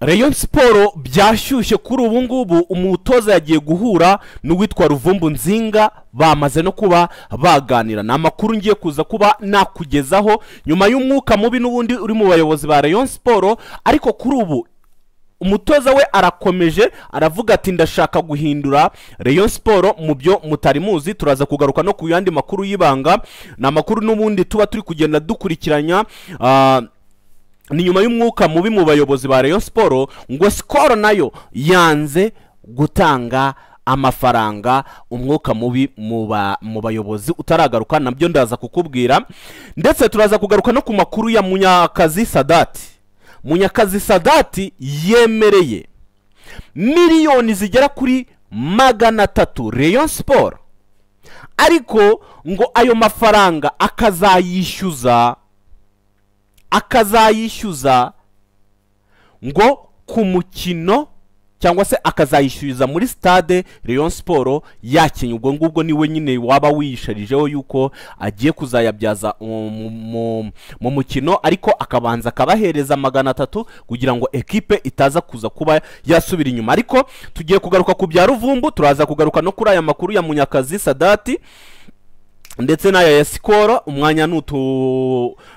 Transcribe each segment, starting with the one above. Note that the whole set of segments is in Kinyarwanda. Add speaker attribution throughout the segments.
Speaker 1: Rayon Sport byashyushye kuri ubu ngubu. Umutoza yagiye guhura n'uwitwa Ruvumbu Nzinga, bamaze no kuba baganira. Ni amakuru ngiye kuza kuba nakugezaho nyuma y'umwuka mubi n'ubundi uri mu bayobozi ba Rayon Sport. Ariko kuri ubu umutoza we arakomeje aravuga ati: "Ndashaka guhindura Rayon Sport mu byo mutari muzi." Turaza kugaruka no ku yandi makuru y'ibanga, ni amakuru n'ubundi tuba turi kugenda dukurikiranya. Ni nyuma y'umwuka mubi mu bayobozi ba Rayon Sport, ngo Skol nayo yanze gutanga amafaranga. Umwuka mubi mu bayobozi utaragaruka, nabyo ndaza kukubwira. Ndetse turaza kugaruka no ku makuru ya Munyakazi Sadati. Munyakazi Sadati yemereye miliyoni zigera kuri 300 Rayon Sport, ariko ngo ayo mafaranga akazayishyuza ngo ku mukino, cyangwa se akazayishyuriza muri stade Rayon Sport yakinnye. Ubwo ngubwo niwe nyine waba wiyisharijeho yuko agiye kuzayabyaza mu mukino, ariko akabanza akabahereza 300 kugira ngo ekipe itaza kuza kuba yasubira inyuma. Ariko tugiye kugaruka ku bya Ruvumbu, turaza kugaruka no kuri aya makuru ya Munyakazi Sadati ndetse n'aya ya Skol. Umwanya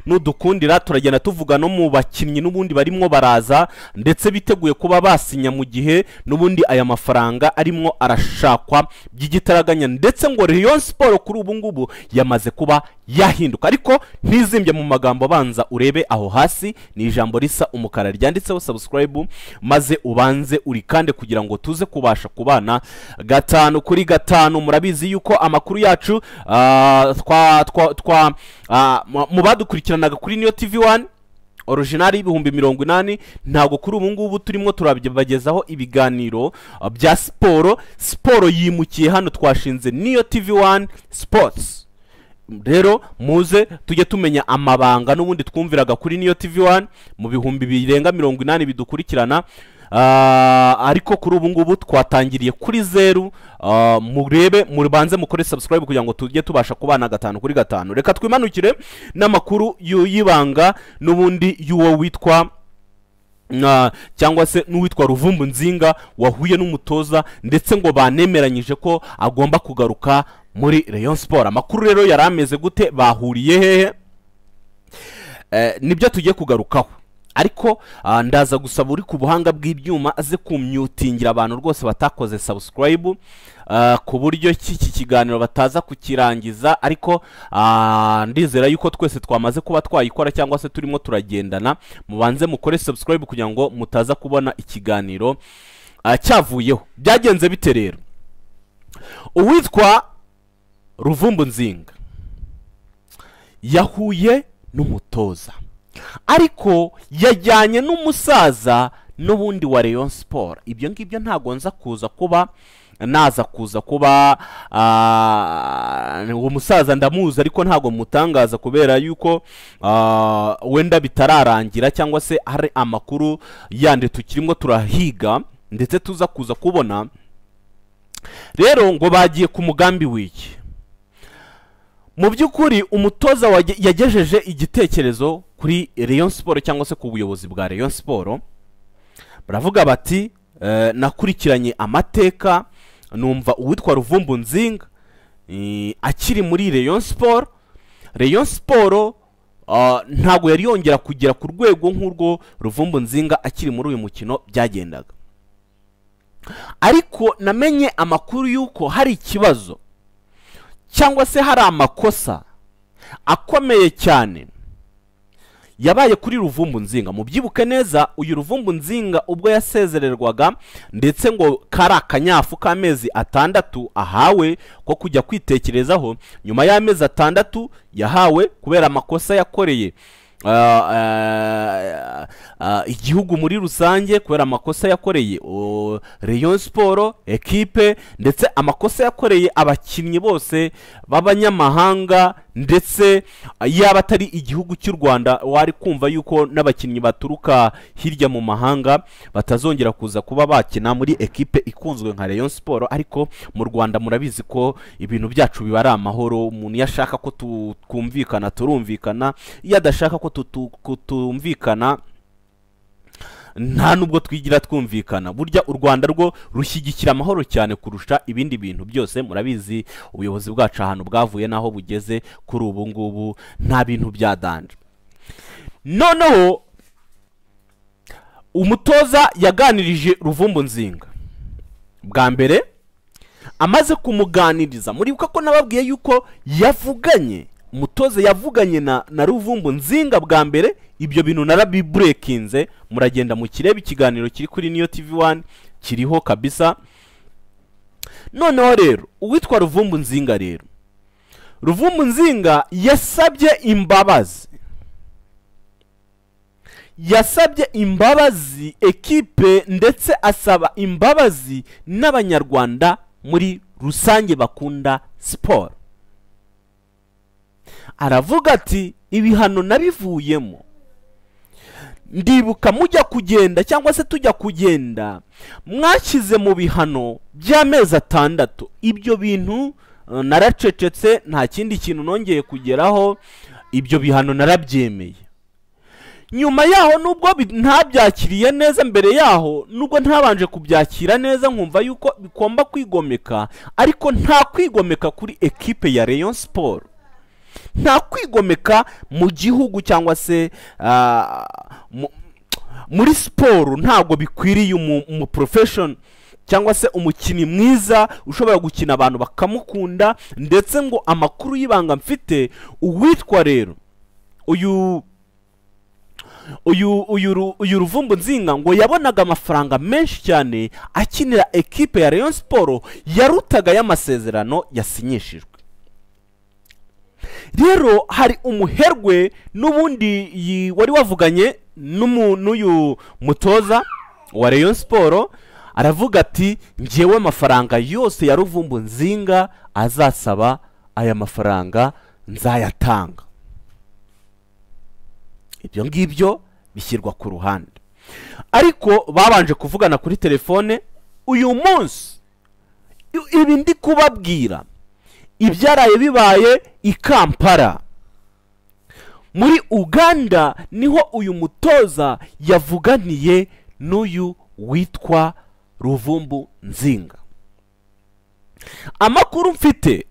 Speaker 1: nudukundira turagenda tuvuga no mu bakinnyi n'ubundi barimwo baraza ndetse biteguye kuba basinya, mu gihe n'ubundi aya mafaranga arimwo arashakwa by'igitaraganya, ndetse ngo Rayon Sport kuri ubu ngubu yamaze kuba yahinduka. Ariko ntizimbye mu magambo, abanza urebe aho hasi, ni ijambo risa umukara ryanditseho "subscribe", maze ubanze urikande kugira ngo tuze kubasha kubana gatanu kuri gatanu. Murabizi yuko amakuru yacu twa mu badukurikiranaga kuri Niyo TV 1 original 80,000, ntabwo kuri ubu ngubu turimo turabagezaho ibiganiro bya siporo. Siporo yimukiye hano, twashinze Niyo TV 1 Sports. Rero muze tujye tumenya amabanga n'ubundi twumviraga kuri Niyo TV 1 mu bihumbi birenga 80 bidukurikirana. Ariko kuri ubu ngubu twatangiriye kuri zeru. Murebe, mubanze mukore subscribe kugira ngo tujye tubasha kubana gatanu kuri gatanu. Reka twimanukire n'amakuru y'ibanga n'ubundi y'uwo witwa cyangwa se n'uwitwa Ruvumbu Nzinga wahuye n'umutoza, ndetse ngo banemeranyije ko agomba kugaruka muri Rayon Sport. Amakuru rero yari ameze gute? Bahuriye hehe? Nibyo tugiye kugarukaho. Ariko ndaza gusaba uri ku buhanga bw'ibyuma aze kumyutingira abantu rwose batakoze subscribe, ku buryo iki kiganiro bataza kukirangiza. Ariko ndizera yuko twese twamaze kuba twayikora cyangwa se turimo turagendana. Mubanze mukore subscribe kugira ngo mutaza kubona ikiganiro cyavuyeho. Byagenze bite rero? Uwitwa Ruvumbu Nzinga yahuye n'umutoza, ariko yajyanye n'umusaza n'ubundi wa Rayon Sport. Ibyo ngibyo ntabwo nza kuza kuba naza kuza kuba uwo musaza ndamuzi, ariko ntabwo mutangaza kubera yuko wenda bitararangira cyangwa se hari amakuru yandi tukirimo turahiga ndetse tuza kuza kubona. Rero ngo bagiye ku mugambi w'iki? Mu by'ukuri umutoza yagejeje igitekerezo kuri Rayon Sport cyangwa se ku buyobozi bwa Rayon Sport. Baravuga bati: "Nakurikiranye amateka, numva uwitwa Ruvumbu Nzinga akiri muri Rayon Sport, Rayon Sport ntabwo yari yongera kugera ku rwego nk'urwo Ruvumbu Nzinga akiri muri uyu mukino byagendaga. Ariko namenye amakuru y'uko hari ikibazo cyangwa se hari amakosa akomeye cyane yabaye kuri Ruvumbu Nzinga." Mubyibuke neza, uyu Ruvumbu Nzinga ubwo yasezererwaga, ndetse ngo kari akanyafu k'amezi 6 ahawe ko kujya kwitekerezaho, nyuma y'amezi 6 yahawe kubera amakosa yakoreye igihugu muri rusange, kubera amakosa yakoreye Rayon Sport ekipe, ndetse amakosa yakoreye abakinnyi bose b'abanyamahanga, ndetse yaba atari igihugu cy'u Rwanda wari kumva yuko n'abakinnyi baturuka hirya mu mahanga batazongera kuza kuba bakina muri ekipe ikunzwe nka Rayon Sport. Ariko mu Rwanda murabizi ko ibintu byacu biba ari amahoro. Umuntu iyo ashaka ko twumvikana turumvikana, iyo adashaka ko tumvikana. Nta nubwo twigira twumvikana. Burya u Rwanda rwo rushyigikira amahoro cyane kurusha ibindi bintu byose. Murabizi ubuyobozi bwacu ahantu bwavuye n'aho bugeze kuri ubu ngubu, nta bintu bya danger. Noneho umutoza yaganirije Ruvumbu Nzinga bwa mbere. Amaze kumuganiriza, muribuka ko nababwiye yuko yavuganye, umutoza yavuganye na Ruvumbu Nzinga bwa mbere. Ibyo bintu narabiburekinze, muragenda mukirebe ikiganiro kiri kuri Niyo TV 1 kiriho kabisa. Noneho rero uwitwa Ruvumbu Nzinga, rero Ruvumbu Nzinga yasabye imbabazi, yasabye imbabazi ekipe, ndetse asaba imbabazi n'Abanyarwanda muri rusange bakunda siporo. Aravuga ati ibihano nabivuyemo, ndibuka mujya kugenda cyangwa se tujya kugenda mwashyize mu bihano by'amezi 6. Ibyo bintu naracecetse, nta kindi kintu nongeye kugeraho, ibyo bihano narabyemeye. Nyuma yaho nubwo ntabyakiriye neza mbere yaho, nubwo ntabanje kubyakira neza nkumva yuko bigomba kwigomeka, ariko nta kwigomeka kuri ekipe ya Rayon Sport, nta kwigomeka mu gihugu cyangwa se muri siporo. Ntabwo bikwiriye umu profession cyangwa se umukinnyi mwiza ushobora gukina abantu bakamukunda. Ndetse ngo amakuru y'ibanga mfite, uwitwa rero uyu uyu uyu uyu Ruvumbu Nzinga ngo yabonaga amafaranga menshi cyane akinira ekipe ya Rayon Sport yarutaga y'amasezerano yasinyishijwe. Rero hari umuherwe n'ubundi wari wavuganye n'uyu mutoza wa Rayon Sport, aravuga ati ngewe amafaranga yose ya Ruvumbu Nzinga azasaba, aya mafaranga nzayatanga. Ibyo ngibyo bishyirwa ku ruhande, ariko babanje kuvugana kuri telefone. Uyu munsi ibi ndi kubabwira ibyaraye bibaye i Kampala muri Uganda, niho uyu mutoza yavuganiye n'uyu witwa Ruvumbu Nzinga. Amakuru mfite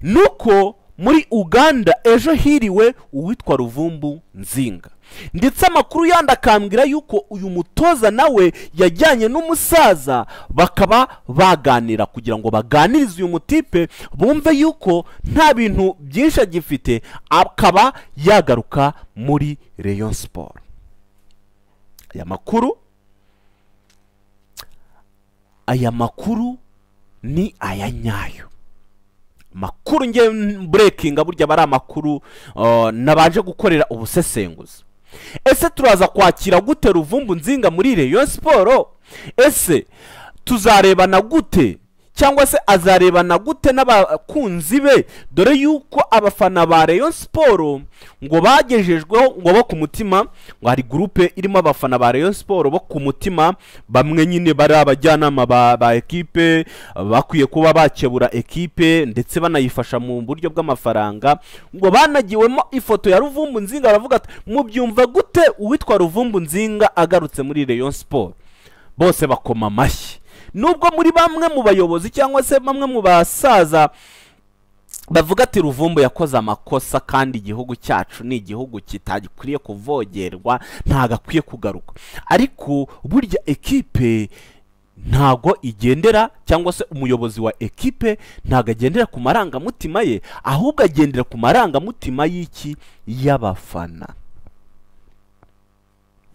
Speaker 1: nuko muri Uganda ejo hiriwe uwitwa Ruvumbu Nzinga, ndetse amakuru yandi akambwira yuko uyu mutoza nawe yajyanye n'umusaza bakaba baganira kugira ngo baganirize uyu mutipe, bumve yuko nta bintu byinshi agifite, akaba yagaruka muri Rayon Sport. Aya makuru ni aya nyayo makuru nge breaking, burya bari amakuru nabanje gukorera ubusesenguzi. Ese turaza kwakira gute Ruvumbu Nzinga muri Rayon Sport? Ese tuzarebana gute cyangwa se azarebana gute n'abakunzi be? Dore yuko abafana ba Rayon Sport ngo bagejejweho ngo bo ku mutima, ngo hari groupe irimo abafana ba Rayon Sport bo ku mutima, bamwe nyine bari abajyanama ba ekipe, bakwiye kuba bakebura ekipe ndetse banayifasha mu buryo bw'amafaranga, ngo banagiwemo ifoto ya Ruvumbu Nzinga. Baravuga ati mubyumva gute uwitwa Ruvumbu Nzinga agarutse muri Rayon Sport? Bose bakoma amashyi. Nubwo muri bamwe mu bayobozi cyangwa se bamwe mu basaza bavuga ati Ruvumbu yakoze amakosa kandi igihugu cyacu ni igihugu kitagikwiriye kuvogerwa, ntago akwiye kugaruka, ariko burya ekipe ntago igendera, cyangwa se umuyobozi wa ekipe ntago agendera ku marangamutima ye, ahubwo agendera ku marangamutima y'iki? Y'abafana.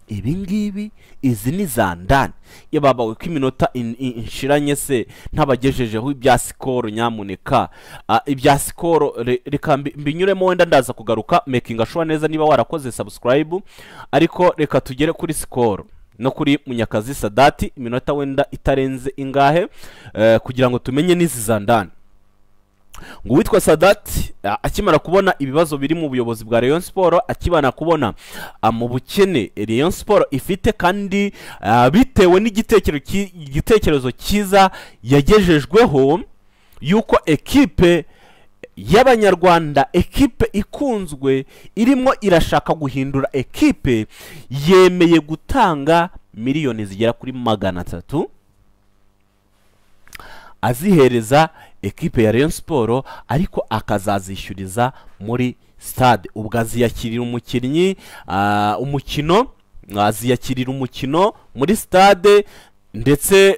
Speaker 1: Ibi ngibi izi ni za ndani yababawe ko iminota inshiranye se ntabagejejeho ibya Sikoro. Nyamuneka ibya Sikoro reka mbinyuremo, wenda ndaza kugaruka making sure neza niba warakoze subscribe, ariko reka tugere kuri Sikoro no kuri Munyakazi Sadati iminota wenda itarenze ingahe, kugira ngo tumenye n'izi za ndani. Ngo uwitwa Sadati akimara kubona ibibazo biri mu buyobozi bwa Rayon Sport, akibana kubona mu bukene Rayon Sport ifite, kandi bitewe n'igitekerezo cyiza yagejejweho yuko ekipe y'Abanyarwanda, ekipe ikunzwe irimo irashaka guhindura ekipe, yemeye gutanga miliyoni zigera kuri 300 azihereza ekipe ya Rayon Sport, ariko akazazishyuriza muri stade. Ubwo aziyakirira umukinnyi umukino, aziyakirira umukino muri stade, ndetse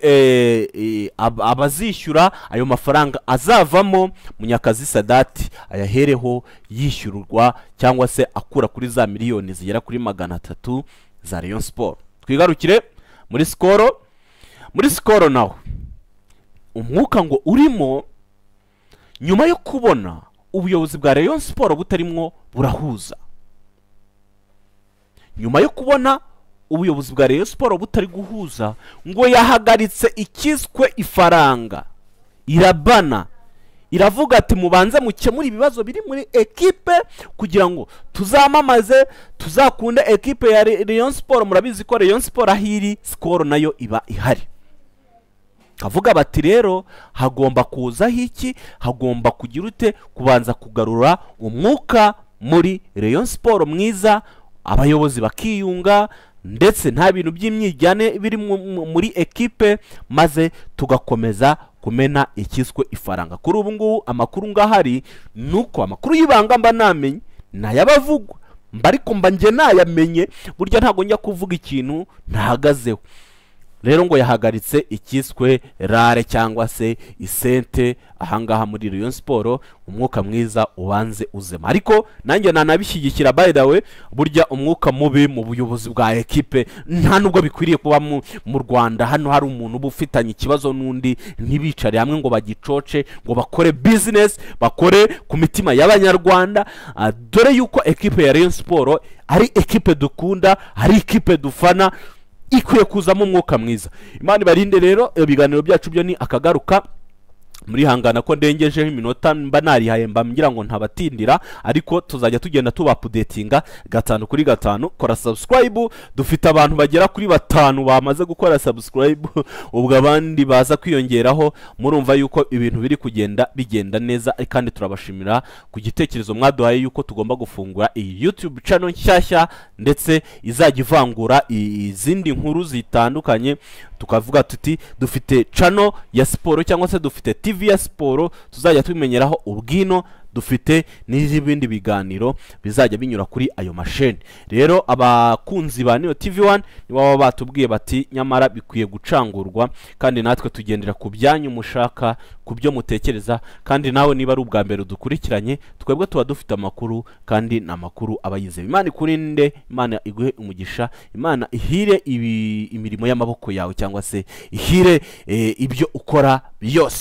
Speaker 1: abazishyura ayo mafaranga azavamo Munyakazi Sadati ayahereho yishyurwa cyangwa se akura kuri za miliyoni zigera kuri 300 za Rayon Sport. Twigarukire muri Skol. Muri Skol naho umwuka ngo urimo, nyuma yo kubona ubuyobozi bwa Rayon Sport butarimwo burahuza, nyuma yo kubona ubuyobozi bwa Rayon Sport butari guhuza, ngo yahagaritse ikiswe ifaranga, irabana, iravuga ati mubanze mukemure ibibazo biri muri ekipe kugira ngo tuzamamaze, tuzakunde ekipe ya Rayon Sport. Murabizi ko Rayon Sport ahiri Skol nayo iba ihari. Kavuga bati rero hagomba kuzaho iki, hagomba kugira ute, kubanza kugarura umwuka muri Rayon Sport mwiza, abayobozi bakiyunga, ndetse nta bintu by'imyijyane biri muri ekipe, maze tugakomeza kumena ikiswe ifaranga. Kuri ubu ngubu amakuru ngahari nuko amakuru y'ibanga mba namenye nayabavugwa, mba ariko mba nje nayamenye, burya ntago njya kuvuga ikintu ntahagazeho. Rero ngo yahagaritse ikiswe rare cyangwa se isente ahangaha muri Rayon Sport, umwuka mwiza ubanze uzema. Ariko nanjye nanabishyigikira, by the way, burya umwuka mubi mu buyobozi bwa ekipe nta nubwo bikwiriye kuba mu Rwanda. Hano hari umuntu uba ufitanye ikibazo n'undi, ntibicare hamwe ngo bagicoce, ngo bakore business, bakore ku mitima y'Abanyarwanda. Dore yuko ekipe ya Rayon Sport ari ekipe dukunda, ari ekipe dufana, ikwiye kuzamo umwuka mwiza. Imana ibarinde. Rero ibiganiro byacu byo ni akagaruka, muri hangana ko ndengejeho iminota mba narihaye, mba ngira ngo ntabatindira, ariko tuzajya tugenda tubaupdatinga 5 kuri 5. Kora subscribe, dufite abantu bagera kuri 5 bamaze gukora subscribe, ubwo abandi baza kwiyongeraho. Murumva yuko ibintu biri kugenda bigenda neza, kandi turabashimira ku gitekerezo mwaduhaye yuko tugomba gufungura iyi YouTube channel nshyashya, ndetse izajya ivangura izindi nkuru zitandukanye. Tukavuga tuti dufite channel ya siporo cyangwa se dufite TV ya siporo tuzajya tubimenyeraho ubwino, dufite n'ibindi biganiro bizajya binyura kuri ayo masheni. Rero abakunzi ba Niyo TV 1 nibo baba batubwiye bati nyamara bikwiye gucangurwa, kandi natwe tugendera ku byanyu mushaka, ku byo mutekereza. Kandi nawe niba ari ubwa mbere dukurikiranye, twebwe tuba dufite amakuru, kandi ni amakuru aba yizewe. Imana ikurinde, Imana iguhe umugisha, Imana ihire imirimo y'amaboko yawe, cyangwa se ihire ibyo ukora byose.